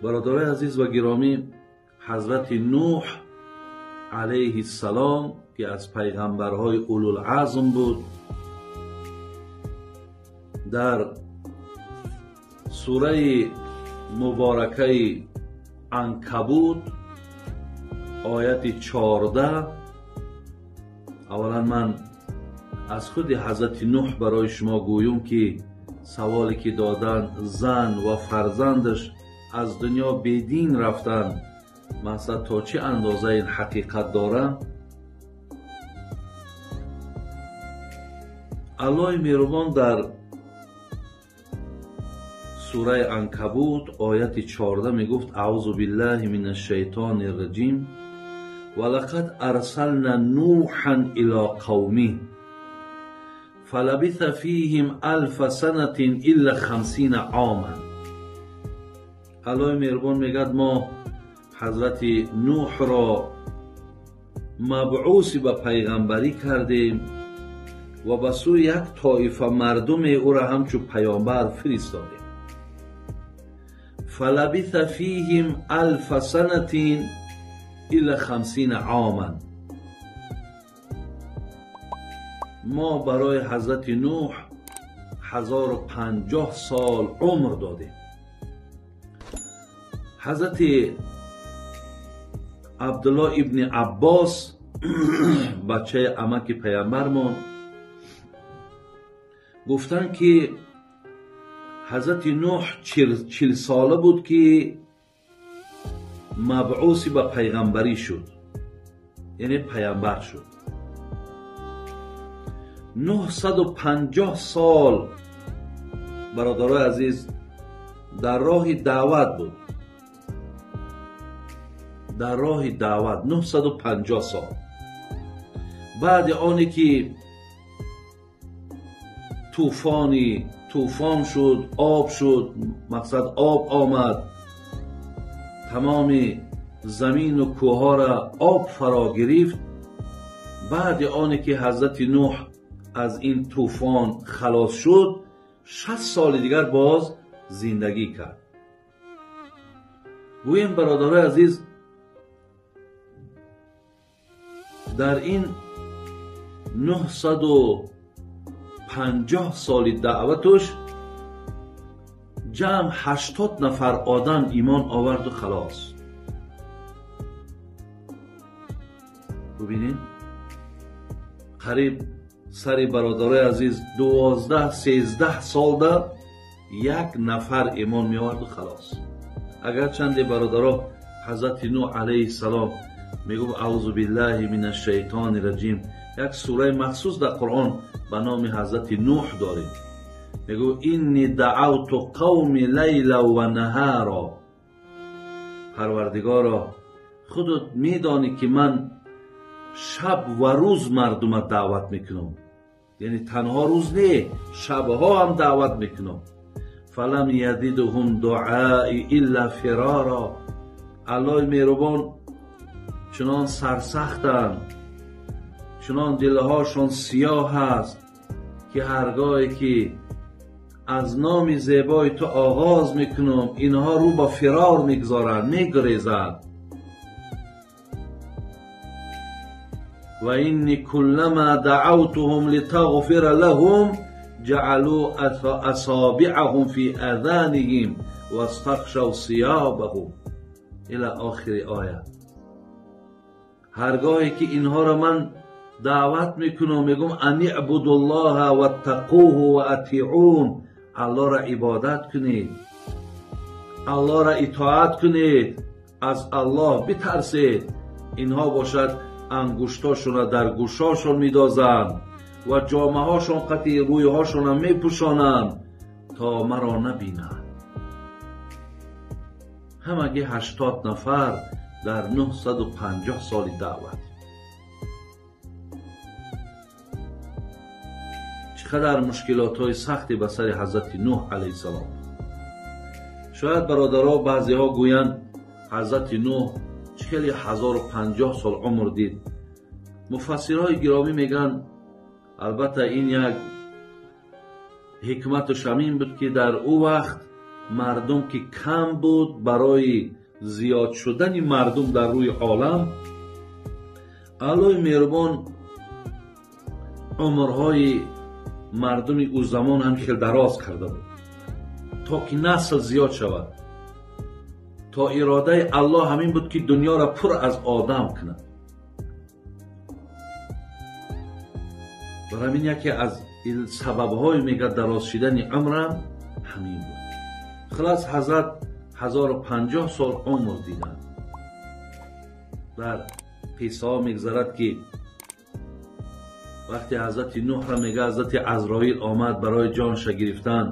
Бародарои азиз ва гиромӣ, ҳазрати Нӯҳ алайҳиссалом, ки аз пайғамбарҳои улулазм буд, дар сураи муборакаи Анкабут ояти 14. Аввалан ман аз худи ҳазрати Нӯҳ барои шумо гӯюм, ки саволе ки доданд, зан ва фарзандаш аз дунё бедин рафтанд, мақсад то чӣ андоза ин ҳақиқат дорад? Аллоҳи меҳрубон дар сураи Анкабут ояти 14 мегуфт: аъузу биллаҳи мин ашшайтони рраҷим ва лақад арсална нӯҳан ило қавмиҳ фалабиса фиҳим алфа санатин илла хамсина оман. Аллоҳи меҳрубон мегӯяд, мо ҳазрати Нӯҳро мабъуси ба пайғамбарӣ кардем ва ба сӯи як тоифа мардуме ӯро ҳамчун паёмбар фиристодем. Фалабиса фиҳим алфа санатин илла хамсина оман. Мо барои ҳазрати Нӯҳ 1050 сол умр додем. Ҳазрати Абдуллоҳ ибни Аббос, бачаи амаки паямбармон, гуфтанд, ки ҳазрати Нӯҳ 40 сола буд, ки мабъуси ба пайғамбарӣ шуд, яъне паямбар шуд. 950 сол, бародарои азиз, дар роҳи даъват буд, дар роҳи даъват 950 сол. Баъди оне ки тӯфон шуд, об шуд, мақсад об омад, тамоми замину кӯҳҳоро об фаро гирифт. Баъди оне ки ҳазрати Нӯҳ аз ин тӯфон халос шуд, 60 соли дигар боз зиндагӣ кард. Гӯем, бародарои азиз, дар ин 950 соли даъватуш ҷамъ 80 нафар одам имон оварду халос. Бубинед, қариб сари бародарои азиз 12-13 солда як нафар имон меоварду халос. Агарчанде, бародаро, ҳазрати Нӯҳ алайҳиссалом мегуфт: аъузу биллаҳи мин ашшайтони раҷим. Як сураи махсус дар Қуръон ба номи ҳазрати Нӯҳ дорем. Мегӯ: инни даъавту қавми лайла ва наҳаро. Парвардигоро, худат медонӣ, ки ман шаб ва рӯз мардума даъват мекунам, яъне танҳо рӯз не, шабҳо ҳам даъват мекунам. Фалам язидҳум дуаи илла фироро. Аллоҳи меҳрубон, чунон сарсахтанд, чунон дилҳошон сиёҳ аст, ки ҳаргоҳе ки аз номи зебои ту оғоз мекунам, инҳо рӯ ба фирор мегузоранд, мегурезанд. Ва инни куллама даъавтуҳум литағфира лаҳум ҷаъалу асобиъаҳум фи азониҳим вастағшав сиёбаҳум ила охири оя. Ҳаргоҳе ки инҳоро ман даъват мекунам, мегӯм: ан ибуду ллоҳа ваттақуҳу ва атиун, Аллоҳро ибодат кунед, Аллоҳро итоат кунед, аз Аллоҳ битарсед. Инҳо бошад ангуштошонро дар гӯшошон медозанд ва ҷомаҳошон қати рӯйҳошонро мепӯшонанд, то маро набинанд. Ҳамагӣ 80 нафар дар 950 соли даъват. Чӣ қадар мушкилотҳои сахте ба сари ҳазрати Нӯҳ алайҳиссалом. Шояд, бародаро, баъзеҳо гӯянд, ҳазрати Нӯҳ чӣ хеле 1050 сол умр дид. Муфассирҳои гиромӣ мегӯянд, албатта ин як Ҳикматаш ҳамин буд, ки дар ӯ вақт мардум ки кам буд, барои зиёд шудани мардум дар рӯи олам Аллоҳи меҳрубон умрҳои мардуми ӯ замон ҳам хел дароз карда буд, то ки насл зиёд шавад. То иродаи Аллоҳ ҳамин буд, ки дунёро пур аз одам кунад. Барои ҳамин яке аз сабабҳои мега дароз шидани умрам ҳамин буд. Хулас ҳазрат 1050 сол умр диданд. Дар қиссаҳо мегзарад, ки вақте ҳазрати Нӯҳро мега ҳазрати Азроил омад барои ҷонша гирифтан,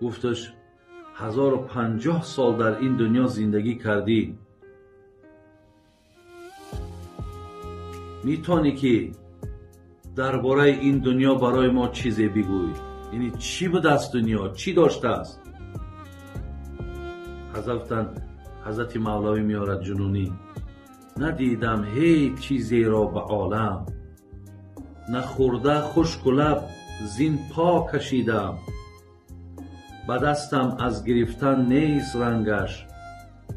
гуфташ 1050 сол дар ин дунё зиндагӣ кардӣ, метавонӣ ки дар бораи ин дунё барои мо чизе бигӯй? Яъне чӣ будааст дунё, чӣ доштааст? Ҳазрати Мавлавӣ меорад ҷунунӣ: надидам ҳеҷ чизеро ба олам, нахӯрда хушку лаб зин по кашидам, ба дастам аз гирифтан нест рангаш,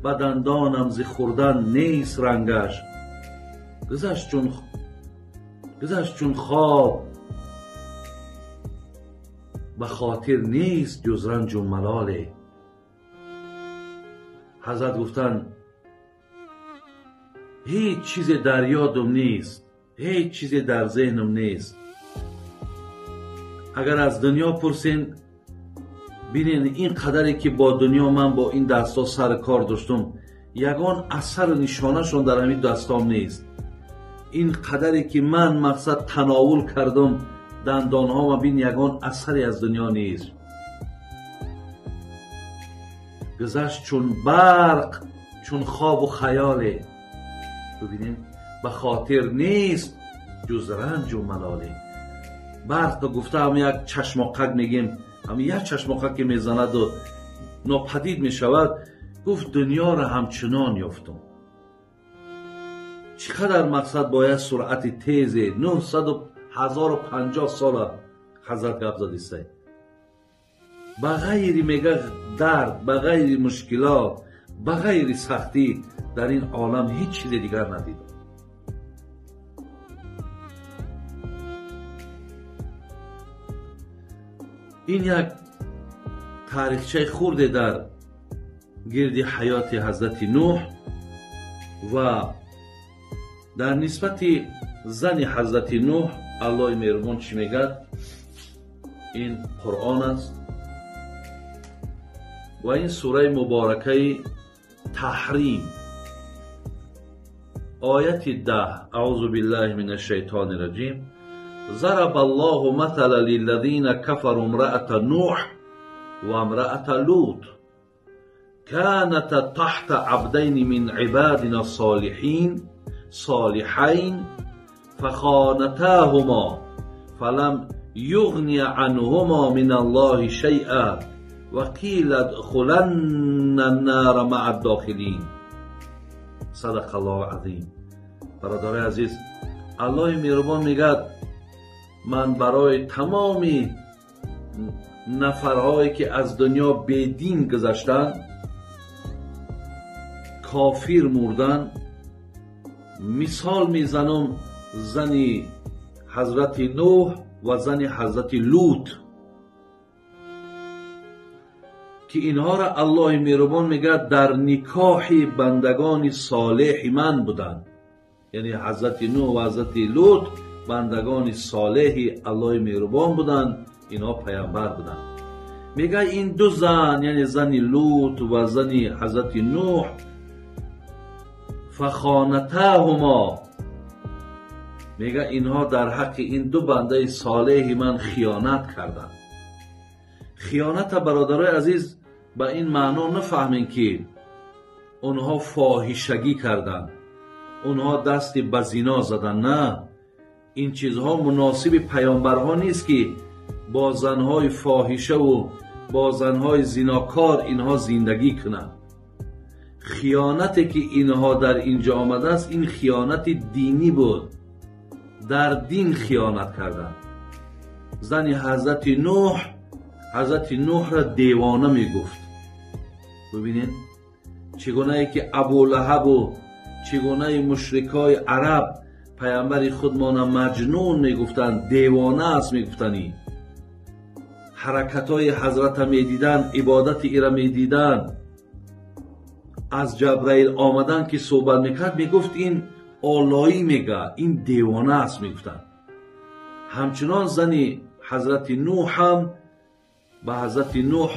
ба дандонам зи хӯрдан нест рангаш, гузашт чун хоб ба хотир нест ҷуз ранҷу малоле. Ҳазрат гуфтанд ҳеҷ чизе дар ёдам нест, ҳеҷ чизе дар зеҳнам нест. Агар аз дунё пурсен, бинен ин қадаре ки бо дунё ман бо ин дастҳо сари кор доштум, ягон асару нишонашон дар ҳамин дастом нест. Ин қадаре ки ман мақсад тановул кардум, дандонҳома бин, ягон асаре аз дунё нест. Гузашт чун барқ, чун хобу хаёле, бибинед, ба хотир нест ҷуз ранҷу малоле. Барқ гуфта ҳам як чашмоқак мегем, ҳам як чашмоқак ки мезанаду нопадид мешавад. Гуфт дунёро ҳамчунон ёфтум. Чӣ қадар мақсад бояд суръати тезе 950 сола ҳазрат гап задистай. Ба ғайри мега дард, ба ғайри мушкилот, ба ғайри сахтӣ дар ин олам ҳеҷ чизе дигар надидам. Ин як таърихчаи хурде дар гирди ҳаёти ҳазрати Нӯҳ ва дар нисбати зани ҳазрати Нӯҳ Аллоҳи меҳрубон чӣ мегӯяд? Ин Қуръон аст ва ин сураи муборакаи Таҳрим, ояти 10. Аузу биллаҳи мин ашшайтони раҷим. ضرب الله مثلا للذين كفروا امرأة نوح وامرأة لوط كانتا تحت عبدين من عبادنا الصالحين صالحين فخانتاهما فلم يغني عنهما من الله شيئا وقيل ادخلن النار مع الداخلين. صدق الله العظیم. برادرای عزیز، الله مهربان میگه من برای تمامی نفرهایی که از دنیا بیدین گذشتن، کافر مردن، مثال میزنم زنی حضرت نوح و زن حضرت لوط، که اینها را الله مهربان میگه در نکاح بندگان صالح من بودند. یعنی حضرت نوح و حضرت لوط بندگان صالح الله مهربان بودند، اینها پیامبر بودند. میگه این دو زن، یعنی زن لوط و زن حضرت نوح، فخانتاهما، میگه اینها در حق این دو بنده صالح من خیانت کردند. خیانت برادرای عزیز به این معنا نفهمین که اونها فاحشگی کردند، اونها دست به زنا زدن. نه، این چیزها مناسب پیامبرها نیست که با زنهای فاحشه و با زنهای زیناکار اینها زندگی کنند. خیانتی که اینها در اینجا آمده است، این خیانت دینی بود، در دین خیانت کردند. зани ҳазрати Нӯҳ ҳазрати Нӯҳро девона мегуфт. Бибинед, чӣ гунае ки Абулаҳабу чӣ гунаи мушрикои араб паямбари худмона маҷнун мегуфтанд, девона аст мегуфтанӣ. Ҳаракатҳои ҳазрата медиданд, ибодати ира медиданд. Аз Ҷабраил омадан ки суҳбат мекард, мегуфт ин олоӣ мега, ин девона аст мегуфтанд. Ҳамчунон зани ҳазрати Нӯҳ ҳам ба ҳазрати Нӯҳ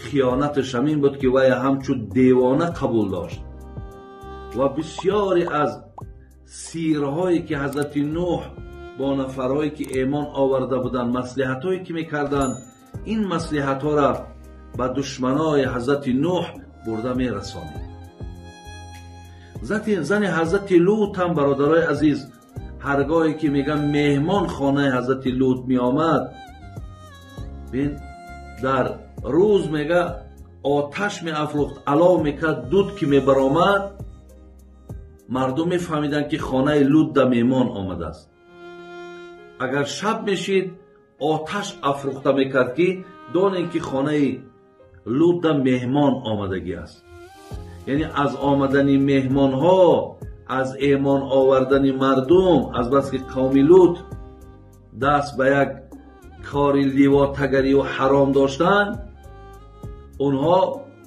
хиёнаташ ҳамин буд ки вай ҳамчун девона қабул дошт. Ва бисёре аз сирҳое ки ҳазрати Нӯҳ бо нафарҳое ки эъмон оварда буданд, маслиҳатҳое ки мекарданд, ин маслиҳатҳоро ба душманои ҳазрати Нӯҳ бурда мерасонид. Зани ҳазрати Лут ҳам, бародарои азиз, ҳаргоҳе ки мегӯям меҳмон хонаи ҳазрати Лут меомад, бин дар рӯз мега оташ меафрӯхт, алов мекард, дуд ки мебаромад, мардум мефаҳмиданд ки хонаи Лут да меҳмон омадааст. Агар шаб мешид, оташ афрӯхта мекард ки донем ки хонаи Лут да меҳмон омадагӣ аст. Яъне аз омадани меҳмонҳо, аз эъмон овардани мардум, аз бас ки қавми Лут даст ба як кори ливотагарию ҳаром доштанд, онҳо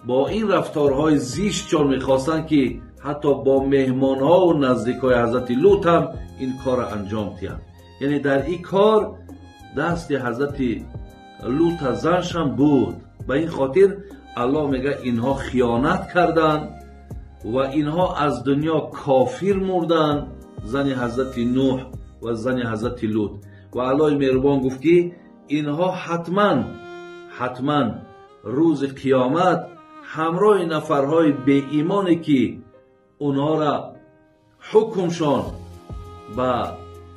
бо ин рафторҳои зиштчон мехостанд ки ҳатто бо меҳмонҳову наздикҳои ҳазрати Лут ҳам ин корро анҷом диҳанд. Яъне дар ин кор дасти ҳазрати Лута заншам буд. Ба ин хотир Аллоҳ мегӯяд инҳо хиёнат карданд ва инҳо аз дунё кофир мурданд, зани ҳазрати Нӯҳ ва зани ҳазрати Лут. Ва Аллоҳи меҳрубон гуфт ки инҳо ҳатман рӯзи қиёмат ҳамроҳи нафарҳои беимоне ки онҳоро ҳукмшон ба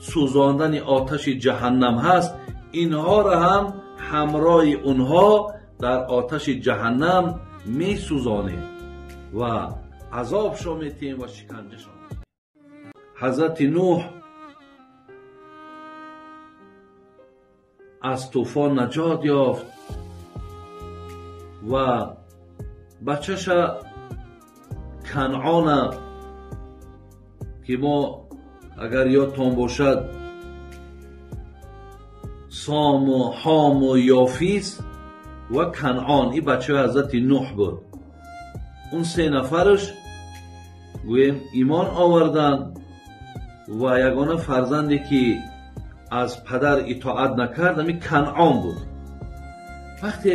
сӯзондани оташи ҷаҳаннам ҳаст, инҳоро ҳам ҳамроҳи онҳо дар оташи ҷаҳаннам месӯзонем ва азобшон метиҳем ва шиканҷашон. Ҳазрати Нӯҳ аз тӯфон наҷот ёфт ва бачаша Канъона ки мо агар ёдтон бошад Сому Ҳому Ёфис ва Канъон, ин бачаи ҳазрати Нӯҳ буд. Он се нафараш гӯем имон оварданд ва ягона фарзанде ки аз падар итоат накард ҳамин Канъон буд. Вақте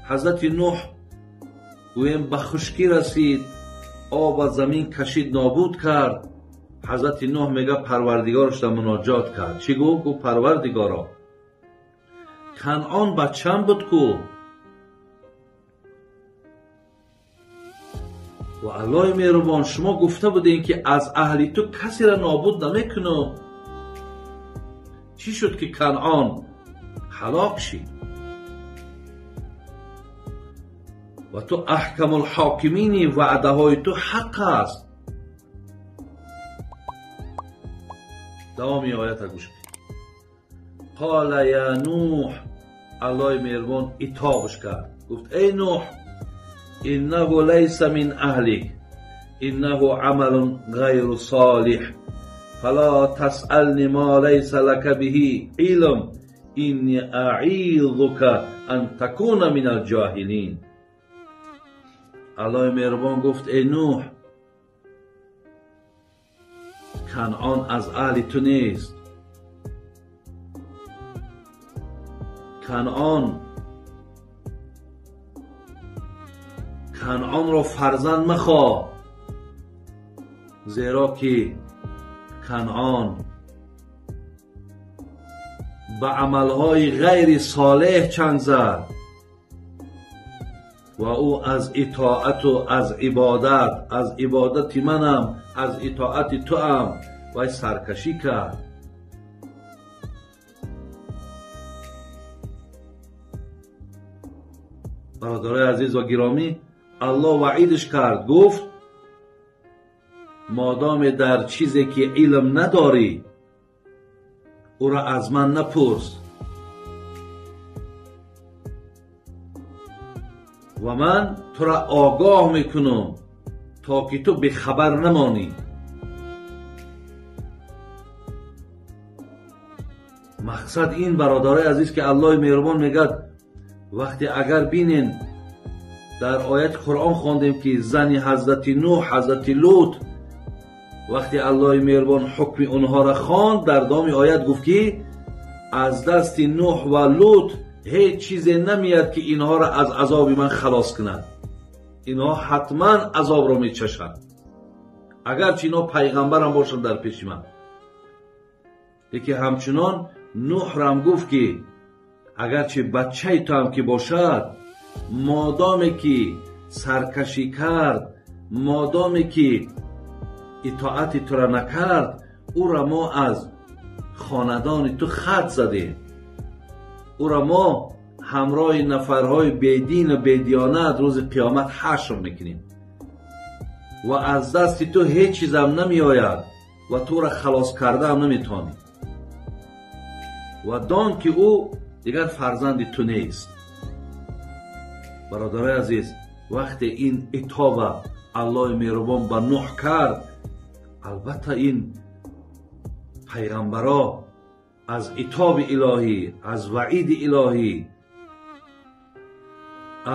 ҳазрати Нӯҳ гӯем ба хушкӣ расид, об аз замин кашид, нобуд кард, ҳазрати Нӯҳ мега парвардигорашро муноҷот кард. Чӣ гуфт? Гуфт парвардигоро, Канъон бачам буд ку. Ва Аллоҳи меҳрубон, шумо гуфта будем ки аз аҳли ту касеро нобуд намекунам. Чӣ шуд ки Канъон ҳалок шид? Ва ту аҳкамулҳокимини, ваъдаҳои ту ҳақ аст. Давоми оята гӯш кунед. Қола я Нӯҳ, Аллоҳи меҳрубон итобаш кард, гуфт эй Нӯҳ, иннаҳу лайса мин аҳлик, иннаҳу амалун ғайру солиҳ, фала тасъални ма лайса лака биҳи илм, инни аъизука ан такуна минал ҷоҳилин. Аллоҳи меҳрубон гуфт эй Нӯҳ, Канъон аз аҳли ту нест. Канъонро фарзанд махоҳ, зеро ки Канъон ба амалҳои ғайри солеҳ чанг зад ва ӯ аз итоату аз ибодат, аз ибодати манам, аз итоати туам вай саркашӣ кард. Бародарои азиз ва гиромӣ, Аллоҳ ваъидаш кард, гуфт модоме дар чизе ки илм надорӣ, ӯро аз ман напурс. Ва ман тура огоҳ мекунам то ки ту бехабар намонӣ. Мақсад ин, бародарои азиз, ки Аллоҳи меҳрубон мегӯяд, вақте агар бинен дар ояти Қуръон хондем, ки зани ҳазрати Нӯҳ, ҳазрати Лут, вақте Аллоҳи меҳрубон ҳукми онҳоро хонд, дар давоми оят гуфт, ки аз дасти Нӯҳ ва Лут ҳеҷ чизе намеяд, ки инҳоро аз азоби ман халос кунад. Инҳо ҳатман азобро мечашанд, агарчи инҳо пайғамбарам бошанд дар пеши ман. Лекин ҳамчунон Нӯҳрам гуфт, ки агарчи бачаи ту ҳам ки бошад, модоме ки саркашӣ кард, модоме ки итоати тура накард, ӯра мо аз хонадони ту хат задем, ӯра мо ҳамроҳи нафарҳои бедину бедиёнат рӯзи қиёмат ҳашр мекунем ва аз дасти ту ҳеҷ чизам намеояд ва тура халос кардаам наметавонӣ. Ва дон, ки ӯ дигар фарзанди ту нест. Бародарои азиз, вақте ин итоба Аллоҳи меҳрубон ба Нӯҳ кард, албатта ин пайғамбаро аз итоби илоҳӣ, аз ваъиди илоҳӣ,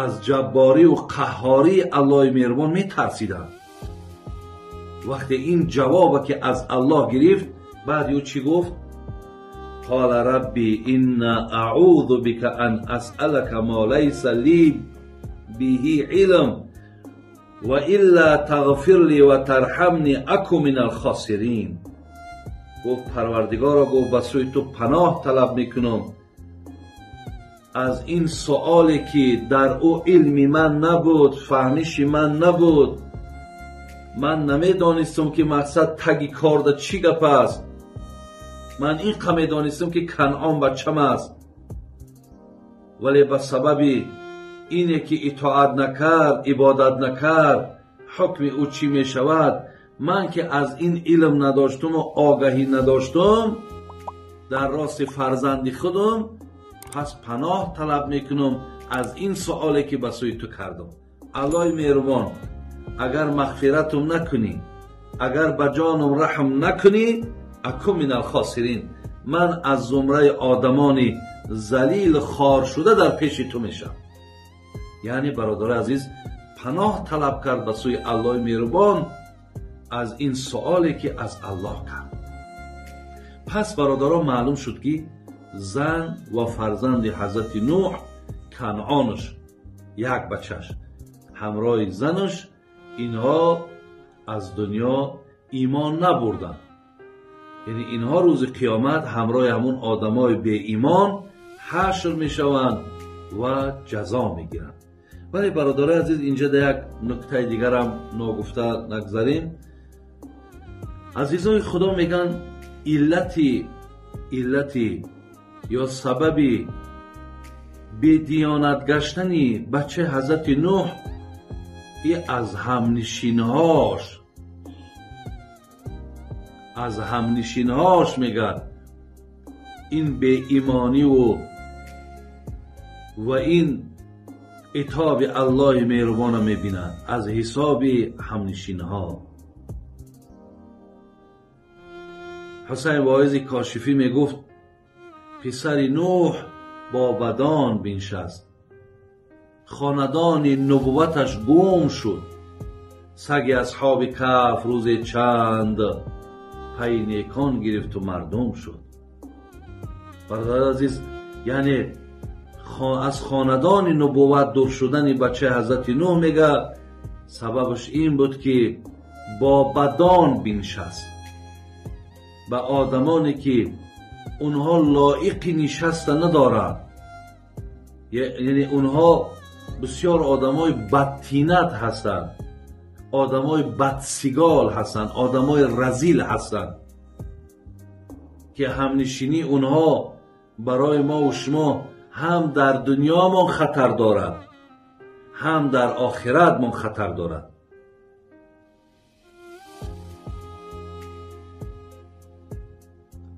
аз ҷабборию қаҳҳории Аллоҳи меҳрубон метарсиданд. Вақте ин ҷавобе ки аз Аллоҳ гирифт, баъд ӯ чӣ гуфт? قال ربي إنا أعوذ بك أن أسألك ما ليس لي به علم وإلا تغفر لي وترحمني أكن من الخاسرين. گفت پروردگارا، گفت به سوی تو پناه طلب میکنم از این سؤالی که در او علمی من نبود، فهمش من نبود، من نمیدانستم که مقصد تگی کار ده چی گپ است. من این قمه دانستم که کنعان بچم است، ولی به سبب اینه که اطاعت نکرد، عبادت نکرد، حکم او چی می شود؟ من که از این علم نداشتم و آگاهی نداشتم در راست فرزند خودم، پس پناه طلب میکنم از این سؤالی که به سوی تو کردم. الله مهربان، اگر مغفرتم نکنی، اگر به جانم رحم نکنی، اکو من الخاسرین، من از زمره آدمانی ذلیل خار شده در پیش تو میشم. یعنی برادر عزیز، پناه طلب کرد به سوی الله مهربان از این سؤالی که از الله کرد. پس برادران معلوم شد که زن و فرزند حضرت نوح، کنعانش، یک بچهش همراه زنش، اینها از دنیا ایمان نبردن. یعنی اینها روز قیامت همراه همون آدمای بی ایمان حشر میشوند و جزا میگیرند. ولی برادرای عزیز، اینجا در یک نکته دیگر هم ناگفته نگذاریم. عزیزای خدا میگن علتی یا سببی بی‌دیانت گشتنی بچه حضرت نوح ای از همنشینهاش، از همنشینهاش میگن این بی ایمانی و این عتاب الله مهربان میبینند از حساب همنشینها. حسین واعظ کاشفی میگفت پسر نوح با بدان بنشست، خاندان نبوتش گم شد، سگ اصحاب کهف روز چند پی نیکان گرفت و مردم شد. برادر عزیز، یعنی از خاندان نبوت دور شدن بچه حضرت نوح میگه سببش این بود که با بدان بنشست، به آدمانی که اونها لایق نشست ندارند، یعنی اونها بسیار آدمای بدتینت هستند، آدمای بدسیگال هستند، آدمای رذیل هستند که همنشینی اونها برای ما و شما هم در دنیا ما خطر دارد، هم در آخرت ما خطر دارد.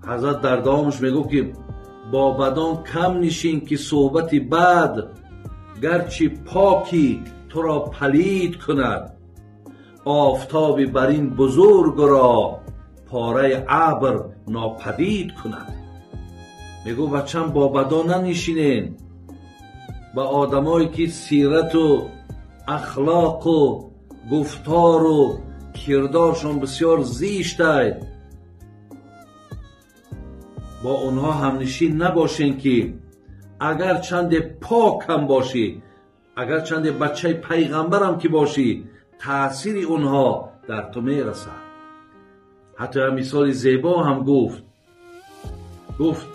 حضرت در دوامش میگو که با بدان کم نشین که صحبت بد гарчи покӣ туро палид кунад, офтоби бар ин бузургро пораи абр нопадид кунад. Мегӯ бачам, бо бадо нанишинен, ба одамое ки сирату ахлоқу гуфтору кирдоршон бисёр зиштай, бо онҳо ҳамнишин набошен, ки агар чанде пок ҳам бошӣ, агар чанде бачаи пайғамбарам ки бошӣ, таъсири онҳо дар ту мерасад. Ҳатто як мисоли зебо ҳам гуфт, гуфт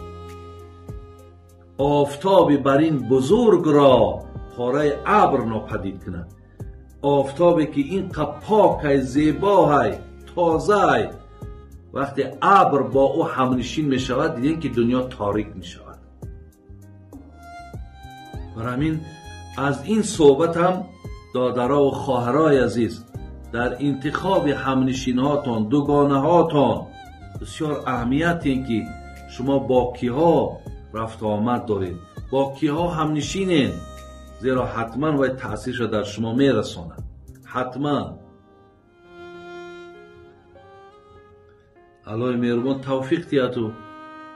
офтоби бар ин бузургро пораи абр нопадид кунад. Офтобе ки ин қа покай, зебоҳай, тозаай, вақте абр бо ӯ ҳамнишин мешавад, дидем ки дунё торик мешавад. Бар ҳамин аз ин суҳбат ҳам додарову хоҳарои азиз, дар интихоби ҳамнишинҳотон, дугонаҳотон бисёр аҳамият ин ки шумо бо киҳо рафту омад доред, бо киҳо ҳамнишинед, зеро ҳатман вай таъсирша дар шумо мерасонад. Ҳатман. Аллоҳи меҳрубон тавфиқ диҳаду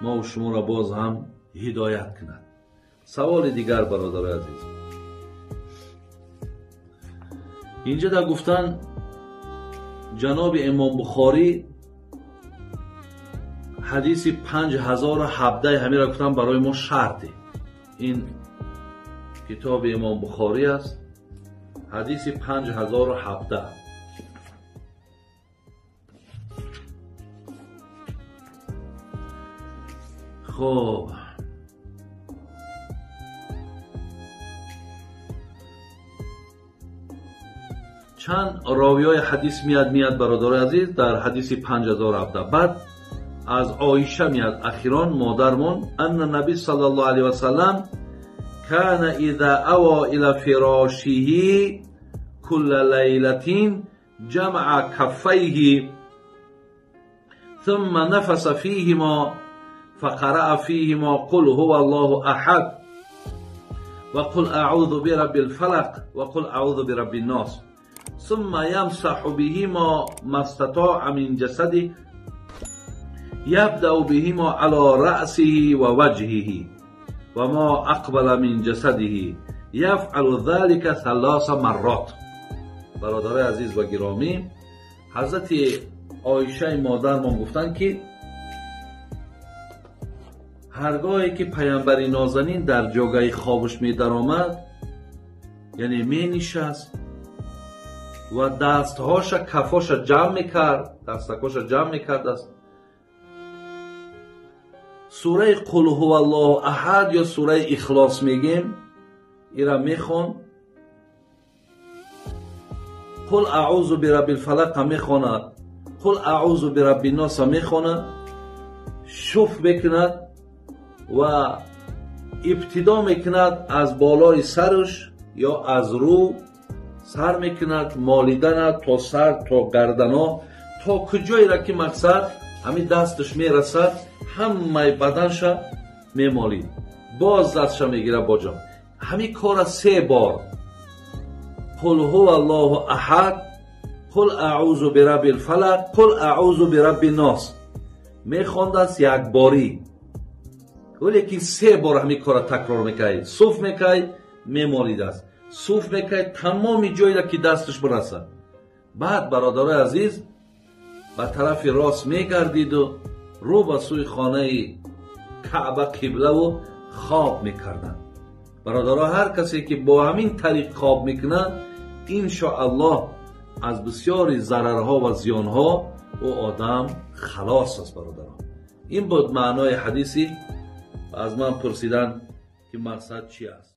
мову шуморо боз ҳам ҳидоят кунад. Саволи дигар, бародарои азиз, инҷа дар гуфтан ҷаноби Имом Бухорӣ ҳадиси 5017 ҳамира гуфтан барои мо шарте. Ин китоби Имом Бухорӣ аст, ҳадиси 5017. Хоб, чанд ровиҳои ҳадис меяд бародарои азиз дар ҳадиси 5017. Баъд аз Оиша меяд ахирон модармон, анна наби саллаллоҳу алайҳи васаллам кана иза ава ила фирошиҳи кулла лайлатин ҷамаа каффайҳи ثم نفس فيهما فقرأ فيهما قل هو الله أحد وقل أعوذ برب الفلق وقل أعوذ برب الناس ثم يمسح بهما ما استطاع من جسده يبدأ بهما على رأسه ووجهه وما أقبل من جسده يفعل ذلك 3 مرات. برادرای عزیز و گرامی، حضرت عایشه مادرمان گفتند که هرگاهی که پیامبر نازنین در جاگاه خوابش می درآمد، یعنی می نشست و دستهاش کفاش جمع میکرد، دستکاش جمع میکرد است. سوره قل هو الله احد یا سوره اخلاص میگیم، ایرا میخوان. قل اعوذ برب الفلق میخواند، قل اعوذ برب الناس میخواند، شف میکند و ابتدا میکند از بالای سرش یا از رو سر میکند، مالیدن تا سر تا گردنا تا کجایی را که مقصد همین دستش میرسد، همه بدنش میمالید، باز دستش میگیره باجا. همین کار 3 بار قل هو الله احد، قل اعوذ برب الفلق، قل اعوذ برب الناس میخوند است یک باری، ولیکن 3 بار همین کار تکرار میکنه. صوف میکنه، میمالید است، صوف میکنه تمامی جایی را که دستش برسد. بعد برادرای عزیز به طرف راست میگردید و رو به سوی خانه کعبه قبله و خواب میکردند. برادرها، هر کسی که با همین طریق خواب میکنه، انشاءالله از بسیاری ضررها و زیانها او آدم خلاص است. برادرها، این بود معنای حدیثی. از من پرسیدن که مقصد چی است.